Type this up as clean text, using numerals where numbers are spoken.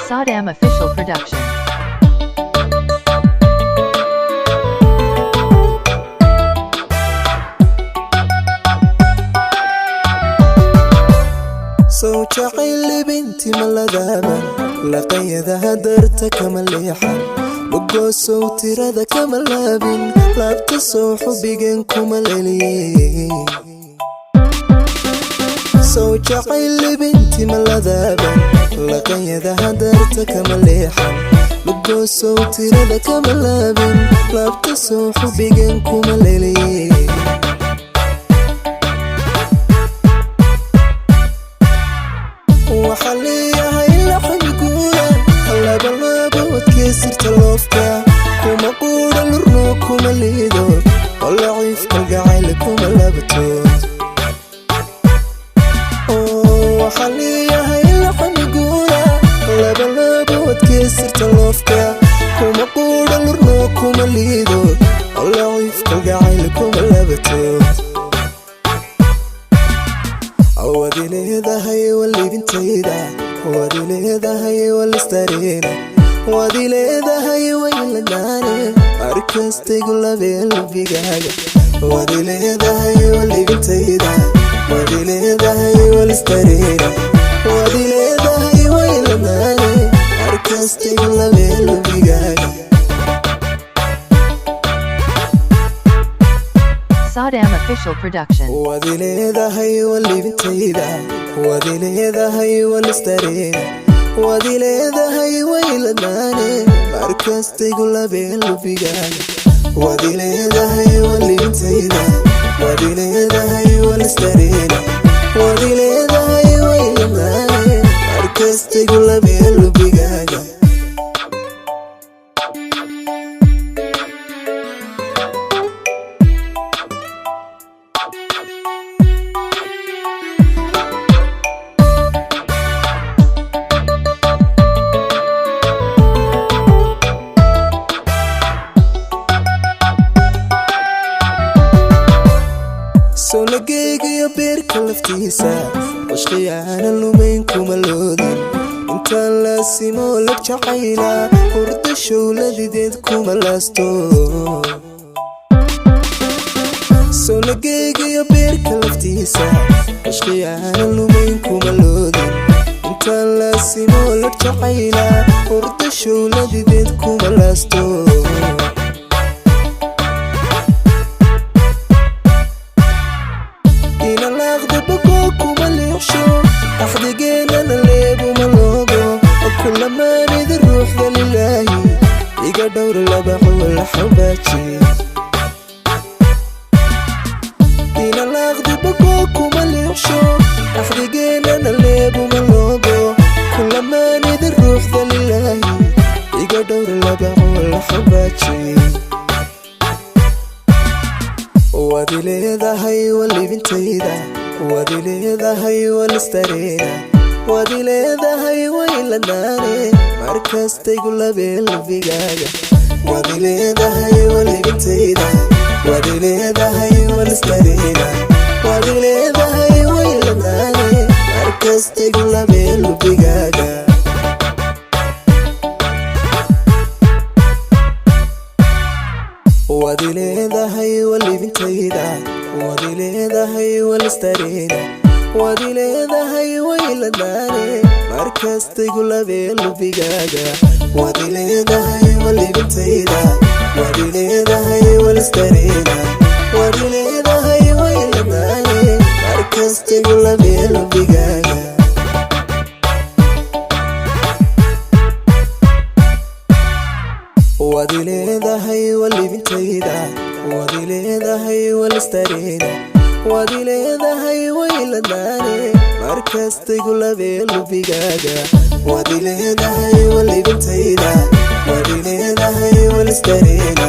Saddam Official Production. Sow jacayl libinti ma ladaaban, laqanyadaha darta kama leexan, lugoosow tirada kama laabin, laabta sow xubigeen kuma leliye. Sow jacayl libinti ma ladaaban, laqanyadaha darta kama leexan, lugoosow tirada kama laabin, laabta sow xubigeen kuma leliye. Waxaa leeyahay laxmi guura labalabo, wadkeysirta loofka kuma quudha, lurno kuma liido, oo laciif kalgacayl kuma labatood. Waxaa leeyahay laxmi guura labalabo, wadkeysirta loofka kuma quudha, lurno kuma liido, oo laciif kalgacayl kuma labatood. Waad leedahay walibintayda, waad leedahay walistareena, waad leedahay waylanaane, arkastaygu labeelubigaaga. Waad leedahay walibintayda, waad leedahay walistareena, waad leedahay waylanaane, arkastaygu labeelubigaaga. Saddam Official Production. Waad leedahay walibintayda, waad leedahay walistareena, waad leedahay waylanaane, markastaygu labeelubigaaga. Waad leedahay walibintayda, waad leedahay walistareena, waad leedahay waylanaane, markastaygu labeelubigaaga. Soolageygayo beerka laftiisa cishqiyaanan lumayn kuma loodin, intaan laasimo lag jacayla hurda showladideed kuma laasto. Soolageygayo beerka laftiisa cishqiyaanan lumayn kuma loodin, intaan laasimo lag jacayla hurda showladideed kuma laasto. Inalaaqda bogo kuma liicsho, axdigeenana leebuma loogo, kulamaanida ruuxda lilaahi iga dhowr laba cuwal xabaaji. Inalaaqda bogo kuma liicsho, axdigeenana leebuma loogo, kulamaanida ruuxda lilaahi iga dhowr laba cuwal xabaaji. Waad leedahay walibintayda, waad leedahay walistareena, waad leedahay waylanaane, markastaygu labeelubigaaga. Waad leedahay walibintayda, waad leedahay walistareena, waad leedahay waylanaane, markastaygu labeelubigaaga. Waad leedahay walibintayda, waad leedahay walistareena, waad leedahay waylanaane, markastaygu labeelubigaaga. Waad leedahay walibintayda, waad leedahay walistareena, waad leedahay waylanaane, markastaygu labeelubigaaga. Waad leedahay walibintayda, waad leedahay walistareena, waad leedahay waylanaane, markastaygu labeelubigaaga. Waad leedahay walibintayda, waad leedahay walistareena.